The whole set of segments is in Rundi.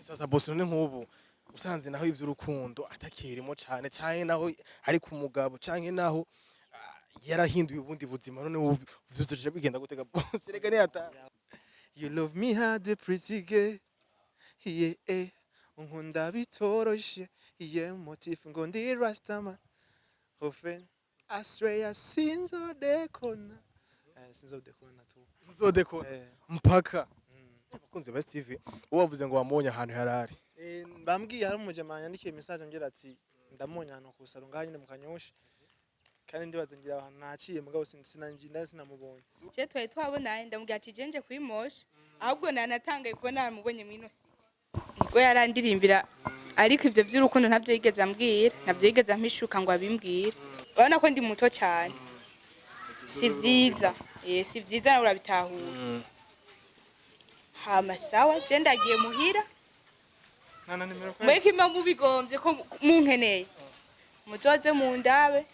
Sasa boss, none nk'ubu usanze naho ivy'urukundo atakirimo cane, canke naho ari ku mugabo, canke naho yarahinduye ubundi buzima, none ubu vyuzoje bigenda gute ga boss? Rega ni ata You love me hard, pretty girl, yeah, eh. Unkunda bitoroshe, yeah. Motif ngo ndi rastaman. Ofe I swear sinzodekona. Sinzodekona tu. Nzodekona. Mpaka. Abakunzi ba STV, uwo wavuze ngo wamubonye ahantu yarari? Bambwiye hari umujama yandikiye message ambwira ati ndamubonye ahantu ku saro ngaha nyine mu Kanyosha, kandi ndibaza ngira ahantu naciye, mugabo sinanjinda sinamubonye. Je twari twabonanye, ndamubwira ati je nje kwimosha, ahubwo nanatangaye kuba naramubonye mw'ino cité. Nibwo yarandirimbira, ariko ivyo vy'urukundo ntavyo yigeze ambwira, ntavyo yigeze ampishuka ngo abimbwire. Urabona ko ndi muto cyane, si vyiza, si vyiza, nawe urabitahura. Hama sawa, je ndagiye muhira. Nta na nimero ko. Mweke imba mubigombye ko munkeneye, muzoze mundabe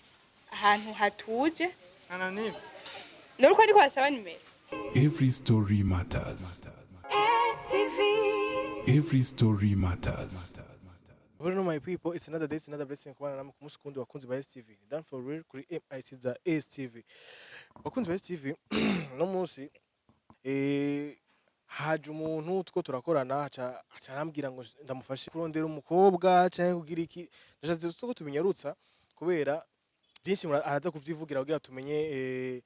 ahantu hatuje. Nta na nimero. Nuko ariko basaba nimero. Every story matters. Every story matters. Well, no, my people, it's another day, it's another blessing kubana namwe ku munsi kundi, bakunzi ba STV. Done for real kuri MIC za STV. Bakunzi ba STV, no munsi haje umuntu two turakorana, aca arambwira ngo ndamufashe kurondera umukobwa canke kugira iki. Ndashatse ko tubinyarutsa kubera byinshi araza kuvyivugira kugira tumenye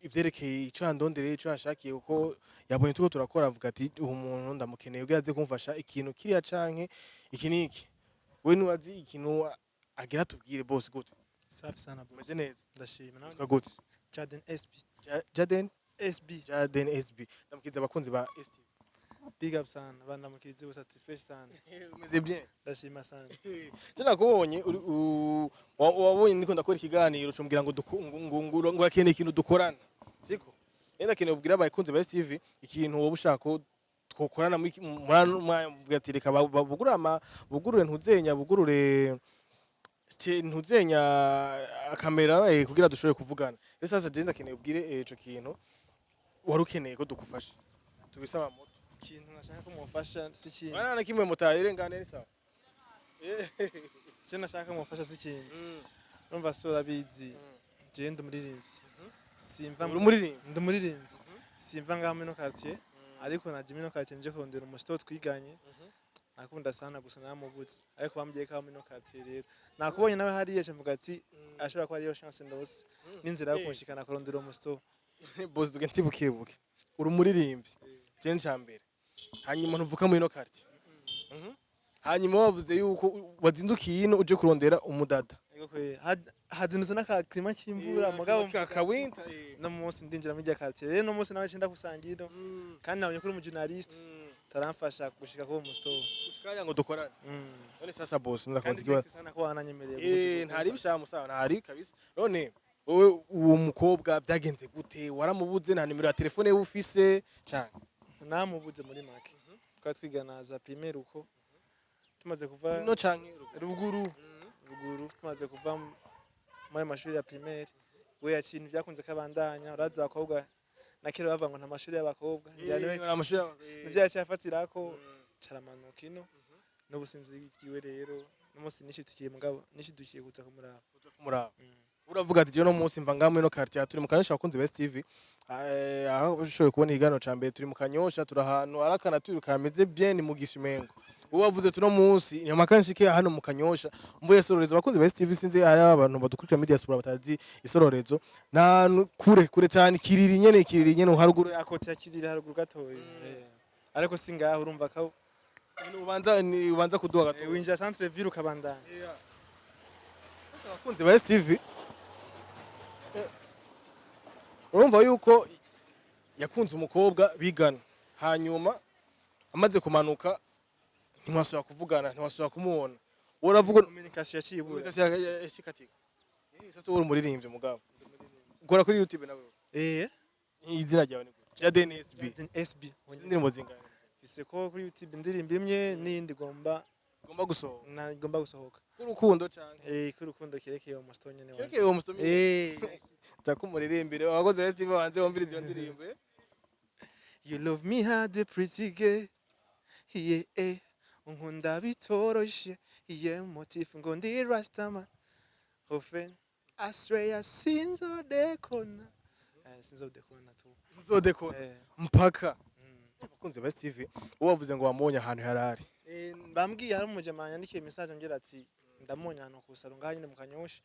ivyerekeye ico yandondereye, ico yashakiye, kuko yabonye turiko turakora, avuga ati uwo muntu ndamukeneye kugira aze kumfasha ikintu kiriya canke iki n'iki. We nuwazi ikintu agira tubwire. Boss, gute? Safi sana, boss. Umeze neza? Ndashima nawe. Witwa gute? Jaden SB. Jaden? SB. Jaden SB. Ndamukiza abakunzi ba STV. Big up sana, bandamukirize bose ati fresh sana. Umeze bien? Ndashima sana. Je nakubonye wabonye ndiko ndakora ikiganiro, cumbwira ngo ngo akeneye ikintu dukorana, siko? Nenda akeneye ubwira abakunzi ba STV ikintu wowe ushaka ko twokorana muri ano mwanya, uvuga ati reka bugurure ama bugurure ntuzenya, bugurure ntuzenya kamera kugira dushobore kuvugana. Rero sasa je ndakeneye ubwire ico kintu wari ukeneye ko dukufasha, tubisaba moto. Ikintu nashaka ko mufasha si ikintu. Bana na kimwe mutayirengane ni sawa. Icyo nashaka ko mufasha si ikintu. Urumva so urabizi, jewe ndi umuririmbyi, simva. Uri umuririmbyi? Ndi umuririmbyi, simva ngaha muri ino quartier, ariko naje muri ino quartier nje kurondera umusito twiganye nakunda sana, gusa naramubuze, ariko bambwiye ko aba muri ino quartier. Rero nakubonye nawe hariya, nca mvuga ati ashobora kuba ariyo chance ndose n'inzira yo kunshikana kurondera umusito. Boss, tugende bukebuke. Uri umuririmbyi, je nca mbere, hanyuma ntuvuka muri ino quartier. Hanyuma wavuze yuko wazindukiye ino uje kurondera umudada. Ego kwe, hazindutse n'aka climat c'imvura, mugabo ka winter. No munsi ndinjira muri irya quartier. Rero no munsi nawe nda kusangira, kandi nabonye ko uri umujournaliste, taramfasha gushika kuwo musito. Gushika ngo dukorane. None sasa boss, ndakubaza Kandi ikibazo. thanks sana ko wananyemereye. Ntari bishamu sawa, ntari kabisa. None wowe uwo mukobwa byagenze gute? Waramubuze? Nta nimero ya telefone ye ufise canke? Namubuze. Muri make twari twigana za primaire, uko tumaze kuva ino canke ruguru? Ruguru. Tumaze kuva muri ayo mashuri ya primaire, we yaciye, ntibyakunze kabandanya. Urazi abakobwa na kera bavuga ngo nta mashuri y'abakobwa. Ngira niwe amashuri nivyo yaciye afatirako, caramanuka ino n'ubu sinzi ibyiwe. Rero n'umunsi nishidukiye, mugabo nishidukiye kuza kumuraba. Kumuraba. Uravuga ati jewe no munsi mva ngaha muri ino quartier, turi mu Kanyosha. Abakunzi ba STV, aho ushoboye kubona ikiganiro ca mbere, turi mu Kanyosha, turi ahantu hari akanaturi kameze bien, ni mu Gishimengo. Uwo wavuze tuno munsi nyama kanshike hano mu Kanyosha mvuye Sororezo. Abakunzi ba STV, sinzi hari abantu badukurikira muri diaspora batazi Isororezo, na kure kure cyane, Kiriri nyene, Kiriri nyene haruguru. Ya côté ya Kiriri, haruguru gatoya. Ariko si ngaho, urumva ko Ubanza ni ubanza kuduha gato. Winjira centre ville ukabandanya. Abakunzi ba STV, urumva yuko yakunze umukobwa bigana, hanyuma amaze kumanuka ntiwasubira kuvugana, ntiwasubira kumubona. Wowe uravuga Communication yaciye ibura. Communication yashikatika. Sasa wowe uri umuririmbyi, mugabo ukora kuri YouTube nawe? Eh. Izina ryawe ni gute? Jaden SB? Jaden SB. Ufise indirimbo zingahe? Mfise ko kuri YouTube indirimbo imwe n'iyindi igomba Ugomba gusohoka? Na igomba gusohoka. K'urukundo canke? K'urukundo, kerekeye uwo musito nyene wanje. Kerekeye uwo musito? Eh. Nza kumuririmbire, abakozi ba STV banze bumvirize iyo ndirimbo. You love me hard, pretty girl. Yeah, eh. Unkunda bitoroshe, iye motif ngo ndi rastaman. Hofe asweya sinzodekona. Sinzodekona tu. Nzodekona mpaka. Abakunzi ba STV, uwo wavuze ngo wamubonye ahantu yarari? Bambwiye hari umujama yandikiye message ambwira ati ndamubonye ahantu ku saro ngaha nyine mu Kanyosha,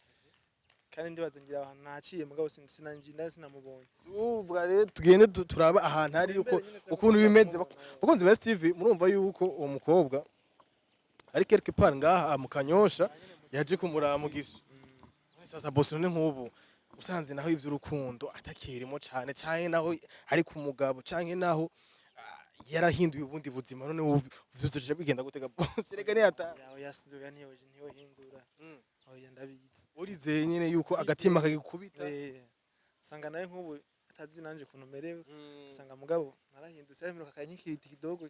kandi ndibaza ngira ahantu naciye mugabo sinanjinda sinamubonye. Tuvuga rero tugende turabe ahantu hari uko ukuntu bimeze. Bakunzi ba STV, murumva yuko uwo mukobwa ari quelque part ngaha mu Kanyosha, yaje kumuraba mu giso. Sasa boss, none nk'ubu usanze naho ivy'urukundo atakirimo cane, canke naho ari ku mugabo, canke naho yarahinduye ubundi buzima, none vyuzoje bigenda gutega boss? Rega ni ata Yawe yasiduye ntiyohindura. Oya, ndabizi. Urizeye nyene yuko agatima kagikubita? Sanga nawe nk'ubu atazi nanje ukuntu merewe, sanga mugabo narahindutse, yaheruka akanyikirita kidogo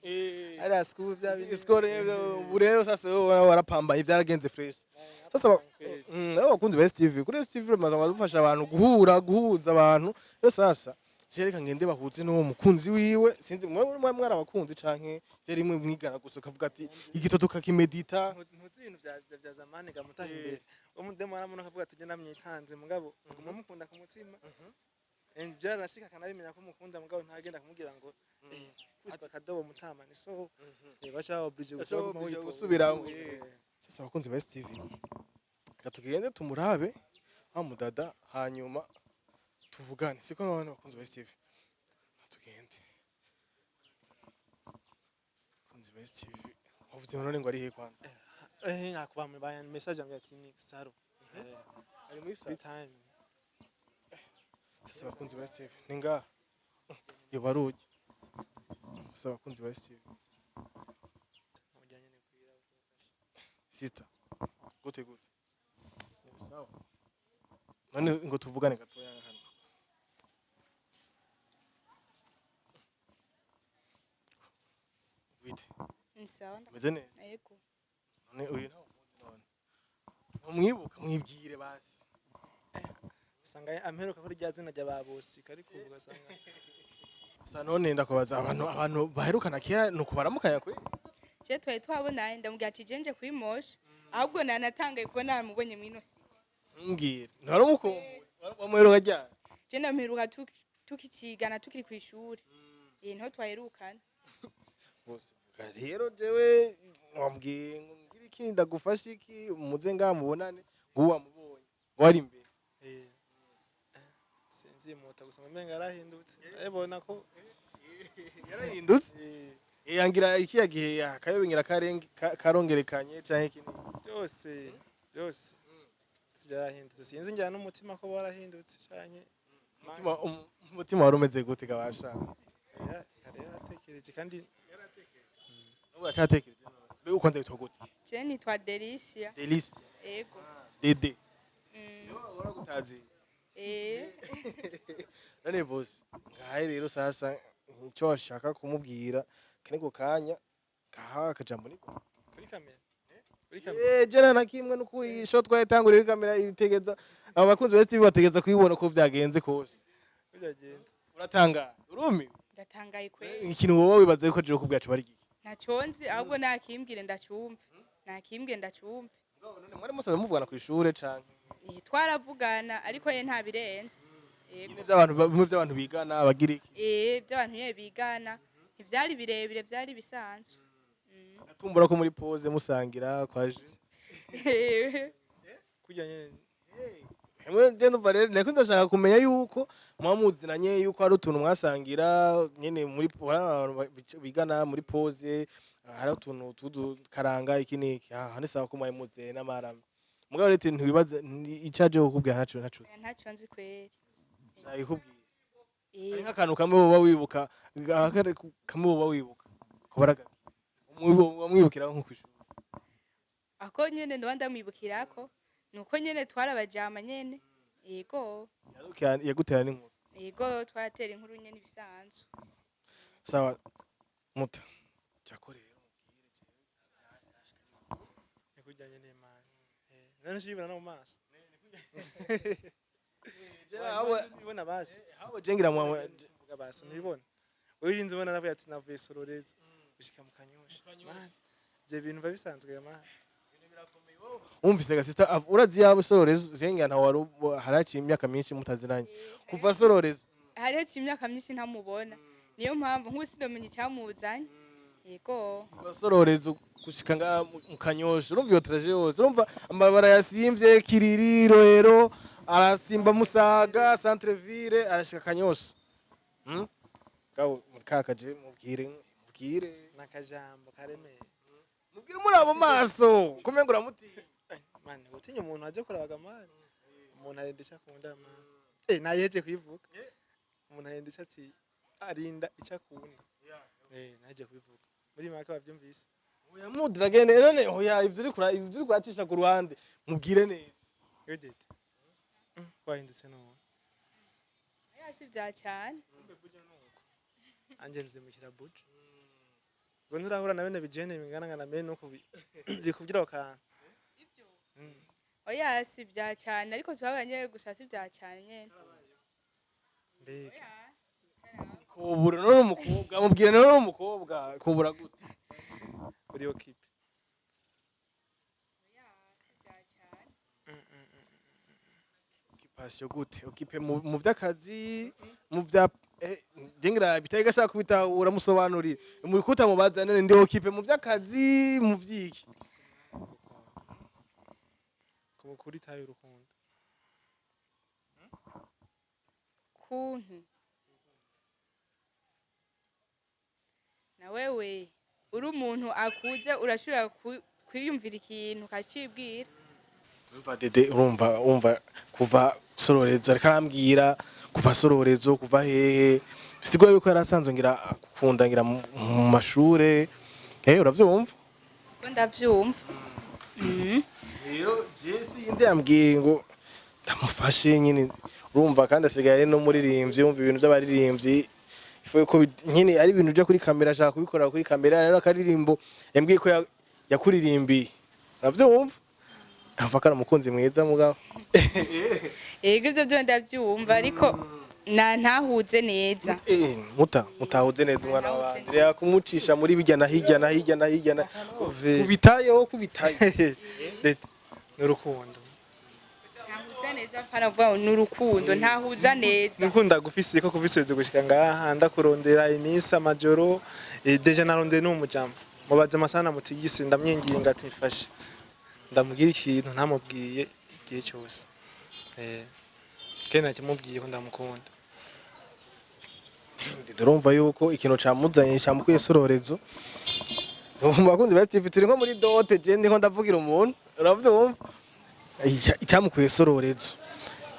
ariya school bya bindi. Score ubu rero sasa wowe warapambaye, byaragenze fresh. Sasa abo bakunzi ba STV, kuri STV bamaze gufasha abantu guhura, guhuza abantu. Rero sasa reka ngende bahuze n'uwo mukunzi wiwe. Sinzi mwe mwari abakunzi canke vyari rimwe mwigana gusa, ukavuga ati igitoto kakimedita. Ntuzi ibintu vya zamani gamutaha imbere, umudemu aramubona akavuga ati ugenda namwitanze, mugabo aguma mukunda ku mutima. Byaranashika akanabimenya ko mukunda, mugabo ntagenda kumubwira ngo kwiswa akadobo mutama ni so baca oblige. Baca oblige gusubiramo. Sasa abakunzi ba STV, reka tugende tumurabe wa mudada, hanyuma tuvugane, siko n'abandi bakunzi ba STV? Tugende, bakunzi ba STV. Wavuze none ngo ari he kwanza? Nakuba baya message ambwira ati ni saro. Ari muri Free time. Sasa abakunzi ba STV, ni ngaha yo barugi. Sasa abakunzi ba STV. Ujyanye ni kwira. Sister, gute gute? Ni sawa? None ngo tuvugane gatoya hano. Wite? Ni sawa. Meze neza? Yego. None uyu ntawe umuzi? None ntumwibuka? Mwibwire basi. Usanga amperuka kuri rya zina rya babosi ariko ubu ugasanga Sa none ndakubaza, abantu baherukana kera nuko baramukanya kwe? Je twari twabonanye, ndamubwira ati je nje kwimosha, ahubwo nanatangaye kuba namubonye mw'ino cité. Mbwira, ntwari umukumbuye? Wamuheruka ryari? Je ndamperuka tukicigana, tukiri kw'ishuri, niho twaherukana. Bose vuga rero, jewe wambwiye ngo mbwire iki, ndagufashe iki, muze ngaha mubonane, ngo ubu wamubonye ngo wari imbere. Sinzi muta gusa umenga yarahindutse, ndabibona ko Yarahindutse. Yangira ikiya gihe akayobengera karongerekanye canke ikindi? Byose byose byarahindutse, sinzi njyana n'umutima ko warahindutse canke Umutima wari umeze gute gabasha? Kare yaratekereje kandi. N'ubu uracatekereje none? Mbega ukunze witwa gute? Je nitwa Delicia. Delicia? Yego. Dede? Mm. Uragutazi? Eh. None boss, ngahe rero sasa icyo washaka kumubwira kaniko kanya kaha akajambo niko? Kuri kamera, kuri kamera. Jena na kimwe nukuri isho twayitanguriye kamera itegeza aba bakunzi ba STV bategeza kuyibona ko vyagenze kose. Byagenze. Uratangara, urumiwe? Ndatangaye kweli. Ikintu wowe wibaza yuko jewe kubwacu bari giki? Ntaco nzi, ahubwo nakimbwire ndacyumve, nakimbwire ndacyumve. None mwari musanzwe muvugana kw'ishure canke? Twaravugana ariko ye nta birenze. Yego. Nyine by'abantu bimwe by'abantu bigana bagira iki? By'abantu nyene bigana, ntivyari birebire, vyari bisanzwe. Gatumbura ko muri pause musangira kwaje? Kurya nyene. Hemwe nje ndumva rero nako ndashaka kumenya yuko muba muzinanye, yuko hari utuntu mwasangira nyene muri hari abantu bigana muri pause, hari utuntu tudukaranga iki n'iki. Ah, hano sawa ko mwari muze n'amarame. Mugabo rero ntiwibaze icaje kukubwira ntaco. Oya, ntaco nzi kweri. Nayikubwiye. Hari Eh, nk'akantu kamwe woba wibuka, akandi kamwe woba wibuka kubaraga wamwibukira nko kw'ishuri? Ako nyene ndoba ndamwibukirako nuko nyene twarabajama nyene, yego. Yagutera n'inkuru? Yego, twaratera inkuru nyene ibisanzwe. Sawa muta cyako rero. Ni kurya nyene man, none nshibona no mu maso. Ntibibona basi. Abo jengira mwa Mvuga basi ntibibona wewe, inzu ubona navuye ati navuye Sororezo gushika mu Kanyosha. Man, Ivyo bintu biba bisanzwe ma. Wumvise ga sister, urazi yabo Sororezo zenga nta wari haraciye imyaka myinshi mutaziranye kuva Sororezo. Hariho imyaka myinshi ntamubona, niyo mpamvu nk'ubu sindomenya icyamuzanye, yego. Kuva Sororezo gushika nga mu Kanyosha, urumva iyo trajet yose, urumva amabarabara yasimvye Kiriri, Rohero, arasimba Musaga, centre ville, arashika Kanyosha. Gabo kakaje, mubwire, mubwire. Nakajambo karemeye. Mubwire muri abo maso kumenga uramutinya. Man, utinya umuntu aje kurabaga man. Umuntu arinda icyo akunda man. Eh, nayeje kuyivuga. Umuntu arinda icyo ati arinda icyo akunda. Eh, naje kubivuga. Muri make bavyumvise. Oya, mudrage none, oya, ivyo uri kuratisha ku ruhande, mubwire neza. Edit. Wahindutse none. Oya, si vya cyane. Anje nzimukira buja. Ngo nturahura na bene bijene bingana ngana mene nuko bikubwira akantu. Oya, si vya cyane, ariko twaburanye gusa, si vya cyane nyene. Mbega. Oya. Kubura none umukobwa, mubwire none umukobwa kubura gute? Uri occupé. Oya, si vya cyane. Occupation gute? Occupé mu vy'akazi, mu vya jengira bitari gashaka kubitahura, musobanurire muri kutamubaza none ndi occupé mu vy'akazi, mu vyiki? Kumukuri tayo urukundo. Kuntu na wewe uri umuntu akuze urashobora kwiyumvira ikintu ukacibwira. Urumva dede, urumva, urumva kuva Sororezo ariko arambwira kuva Sororezo, kuva hehe, bisigura yuko yari asanzwe ngira akunda ngira mu mashure, uravyumva? Ko ndavyumva. Rero Jesse yindi yambwiye ngo ndamufashe nyine, urumva kandi asigaye no muririmbyi, yumva ibintu by'abaririmbyi ifu ko nyine ari ibintu byo kuri kamera, ashaka kubikora kuri kamera. Rero akaririmbo yambwiye ko yakuririmbiye, uravyumva, ava ko ari umukunzi mwiza mugabo. Yego, ivyo byo ndavyumva, ariko na ntahuze neza. Mutahuze neza umwana Ntahuze. w'abandi, reka kumucisha muri bijya na hirya na hirya na hirya na Ove. kubitayo kubitayo. Dede. N'urukundo. Ntahuza neza, mpana kuvuga ngo ni urukundo, ntahuza neza. Nurukundo agufise ko kuvisubiza gushika ngaha ndakurondera iminsi amajoro, déjà narondeye n'umujambo. Mubaze amasaha namutigise ndamwinginga ati mfashe. Ndamubwira ikintu ntamubwiye igihe cyose. Kandi nakimubwiye ko ndamukunda. Turumva yuko ikintu camuzanye camukuye Sororezo. Mu bakunzi ba Steve, turi nko muri dot, je ndiko ndavugira umuntu, uravyumva, icyamukuye Sororezo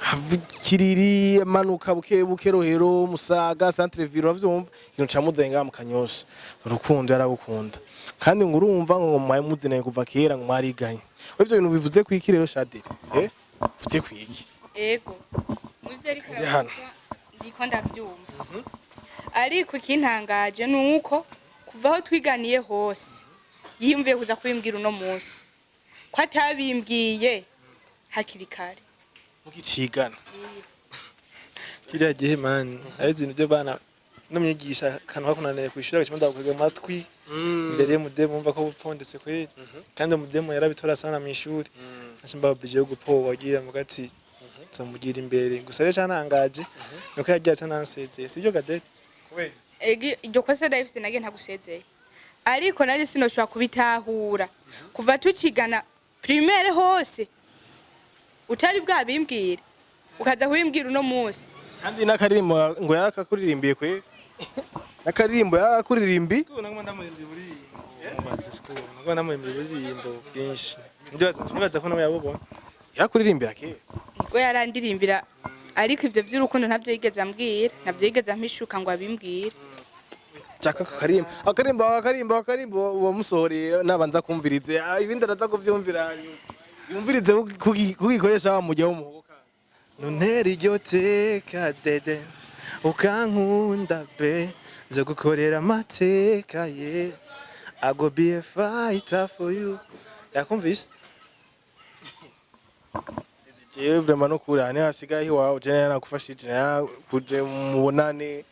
hava Kiriri, amanuka buke buke Rohero, Musaga, centre ville, uravyumva, ikintu camuzanye ngaha mu Kanyosha, urukundo yaragukunda. Kandi ngo urumva ngo mwari muzinanye kuva kera, ngo mwariganye. Ivyo bintu bivuze kwiki rero, Shadiri? Bivuze kwiki? Ego, muvyo ariko Nje hano. aravuga ndiko ndavyumva, ariko ikintangaje ni uko kuva aho twiganiye hose yiyumviye kuza kubimbwira uno munsi, ko atabimbwiye hakiri kare. Mugicigana. Kiriya gihe man, ari ibintu byo bana n'umwigisha akantu kakunaniye kwishura agacuma ndagukwega amatwi imbere y'umudemu, wumva ko upondetse kweli. Kandi umudemu yarabitora sana mu ishuri, naca mba obligé yo gupowa agira muga ati nzomugira imbere. Gusa rero cantangaje nuko yagiye atanansezeye, sibyo Gadete? Kubera Ego, iryo kosa ndabifise, nagiye ntagusezeye, ariko nanjye sinoshobora kubitahura kuva tukigana primaire hose utari bwabimbwire, ukaza kubimbwira uno munsi. Kandi n'akaririmbo ngo yarakakuririmbiye kwe, n'akaririmbo yarakuririmbi. Naguma ndamurimbira uririmbo, mubaze school, naguma ndamurimbira uririmbo bwinshi, ndibaza ko nawe yabubona. Yarakuririmbira kera. Nibwo yarandirimbira, ariko ivyo vy'urukundo ntavyo yigeze ambwira, ntavyo yigeze ampishuka ngo abimbwire. Chaka akarimbo, akarimbo, akarimbo, akarimbo wamusohoreye nabanza kumvirize. Ibindi araza kuvyumvira hanyuma yumvirize kugikoresha wa mujya w'umuhogo kandi. Nuntera iryo teka dede, ukankunda be, nzo gukorera amateka ye. I go be a fighter for you. Yakumvise? Jewe vraiment no kuri aha niho hasigaye iwawe, je nagufashije kuje mubonane,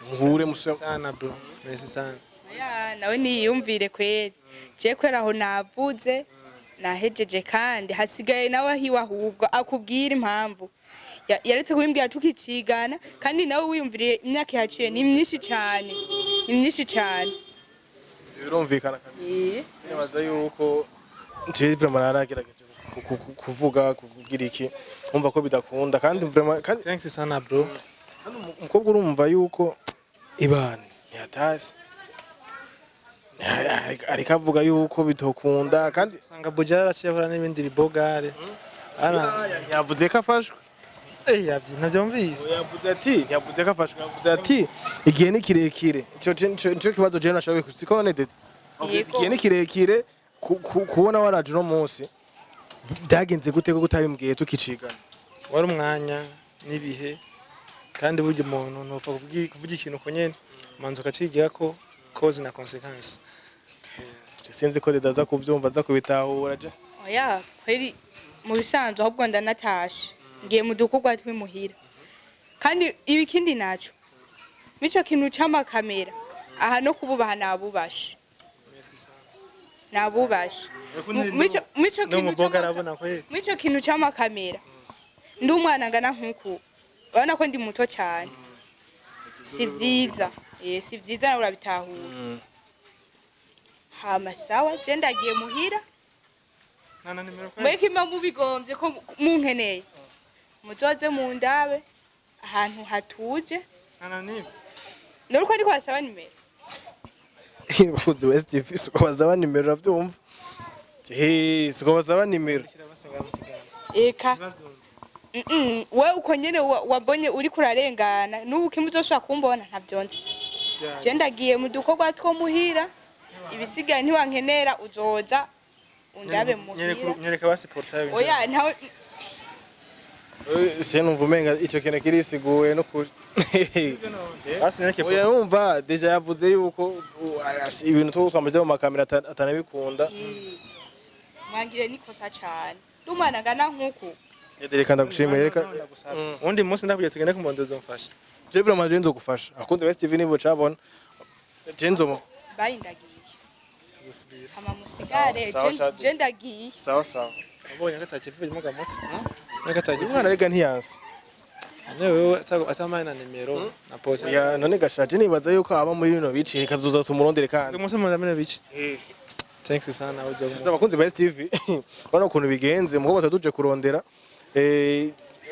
muhure musore. Sana bro, merci sana. Oya, nawe niyumvire kweri. Je kwera aho navuze nahejeje, kandi hasigaye nawe ahiwe, ahubwo akubwira impamvu yaretse kubimbwira tukicigana. Kandi nawe wiyumviriye imyaka ihaciye ni myinshi cyane, ni myinshi cyane. Birumvikana kabisa. Nibaza yuko jewe vraiment naragerageje kuvuga, kugira iki, umva ko bidakunda, kandi vraiment kandi Thanks sana, bro. Kandi umukobwa urumva yuko ibana ntihatari, ariko avuga yuko bitokunda kandi. Sanga buja yaraciye ahura n'ibindi bibogare ara. Yavuze ko afashwe. Eh, yavyi ntavyumvise. Yavuze ati, ntiyavuze ko afashwe, yavuze ati igihe ni kirekire. Ico kibazo jewe nashoboye siko none dede? Yego. Igihe ni kirekire, kubona waraje uno munsi, byagenze gute ko utabimbwiye tukicigana? Wari umwanya n'ibihe, kandi burya umuntu ntupfa kuvuga ikintu uko nyene, manza ukacigira ko cause na consequence. Sinzi ko dede aza kuvyumva, aza kubitahura je. Oya kweri, mu bisanzwe ahubwo ndanatashe, ngiye mu dukorwa tw'imuhira. Kandi ibikindi naco mico kintu c'amakamera aha no kububaha, nabubashe, nabubashe. Mico no kintu muboga arabona kweli. Mico kintu c'amakamera, ndi umwana ngana nkuku, urabona ko ndi muto cyane, si vyiza, si vyiza, nawe urabitahura. Hama sawa, je ndagiye muhira. Nta na nimero kweli. Mweke imba mubigombye ko munkeneye, muzoze mundabe ahantu hatuje. Nta na nimero. Nuko ariko basaba nimero. Abakunzi ba STV, siko basaba nimero, uravyumva? Siko basaba nimero. Kirabasenga mu kiganza. Eka. Ntibazumve. We uko nyene wabonye uriko urarengana, n'ubu kimwe uzoshobora kumbona ntavyo nzi. Je ndagiye mu dukorwa two muhira, ibisigaye ntiwankenera uzoza undabe muhira. Nyereka basi portail. Oya, ntawe. Se numva umenga ico kintu kirisiguye no kuri. Basi nyereke. Oya, numva déjà yavuze yuko ibintu two twamaze mu makamera atanabikunda. Mwangire nikosa cane, ndi umwana ngana nkuku. Reka ndagushimiye, reka. Undi munsi ndakubwiye tugende kumondeza, uzomfasha. Je vraiment je nzogufasha. Abakunzi ba STV nibo cabona. Je nzomo. Bayi, ndagiye. Tuzosubira. Hama musigare. Sawa, sawa. Je ndagiye. Sawa sawa. Wabonye ko atakivuyemo gamoto, ko atakivuye. Umwana rega ntiyanse. None wewe atamaye na nimero na portail. Ya none gashaje, nibaza yuko aba muri bino bice, reka tuza tumurondere kandi. Umunsi muzamene bice. Thanks sana uzo. Sasa abakunzi ba STV, urabona ukuntu bigenze, umukobwa tuje kurondera,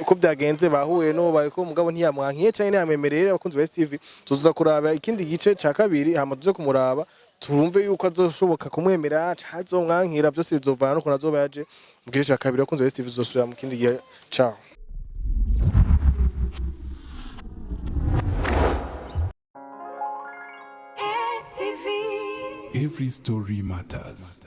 uko byagenze, bahuye no bariko, umugabo ntiyamwankiye canke ntiyamwemereye. Abakunzi ba STV, tuza kuraba ikindi gice ca kabiri, hama tuze kumuraba, turumve yuko azoshoboka kumwemera canke azomwankira. Vyose bizovana n'ukuntu azoba yaje mu gice ca kabiri. Abakunzi ba STV, tuzosubira mu kindi gihe. Ciao. STV. Every story matters.